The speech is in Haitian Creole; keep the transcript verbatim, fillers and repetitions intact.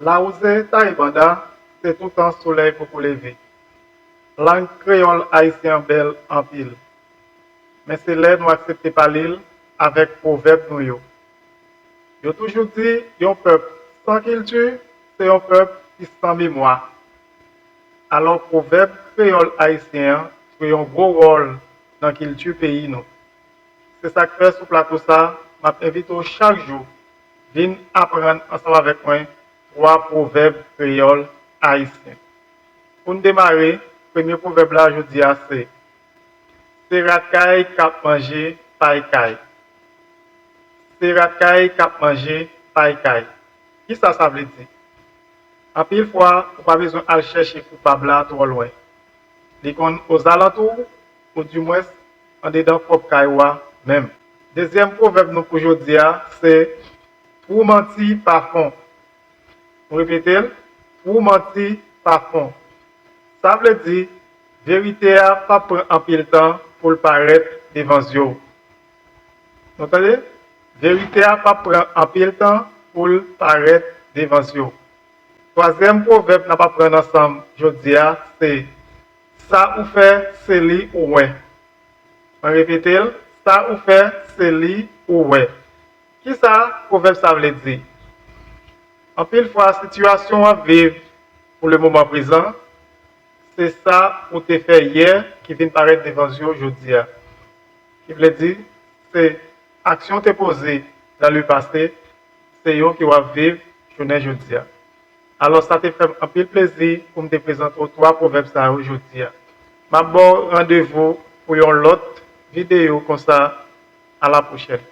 Lawouze Tayibanda, se toutan solèy poko leve. Lang kreyòl ayisyen an bèl anpil. Men se lè nou aksepte pale l avèk pwovèb nou yo. Yo toujou di yon pèp san kilti se yon pèp ki san memwa. Alò, pwovèb kreyòl ayisyen an jwe yon gwo wòl nan kilti peyi nou. Se sa k fè sou plato sa, m ap envite w chak jou vin aprann ansanm avèk mwen twa pwovèb kreyòl ayisyen. Pou n demare, premye pwovèb la jodi a se: Se rat kay k ap manje pay kay. Se rat kay k ap manje pay kay. Kisa sa vle di? Anpil fwa, ou pa bezwen al chèche koupab la twò lwen. Li konn ozalantou w, oudimwens andedan pwòp kay ou a menm. Dezyèm pwovèb nou pou jodi a se: Twou manti pa fon. M repete l: Twou manti pa fon. Sa vle di, verite a p ap pran anpil tan pou l parèt devan zye w. Nou tande? Verite a p ap pran anpil tan pou l parèt devan zye w. Twazyèm pwovèb n ap aprann ansanm jodi a se: Sa ou fè, se li ou wè. Mwen repete l: Sa ou fè, se li ou wè. Kisa pwovèb sa vle di? Anpil fwa, sitiyasyon w ap viv pou le moman prezan, se sa ou te fè yè ki vin parèt devan zye w jodi a. Ki vle di, se aksyon w te poze dans le passé, se yo ke w ap viv jounen jodi a. Alò, sa te fè m anpil plezi pou m te prezante w twa pwovèb sa yo jodi a. M ap ba w randevou pou yon lòt videyo konsa. A la pwochèn.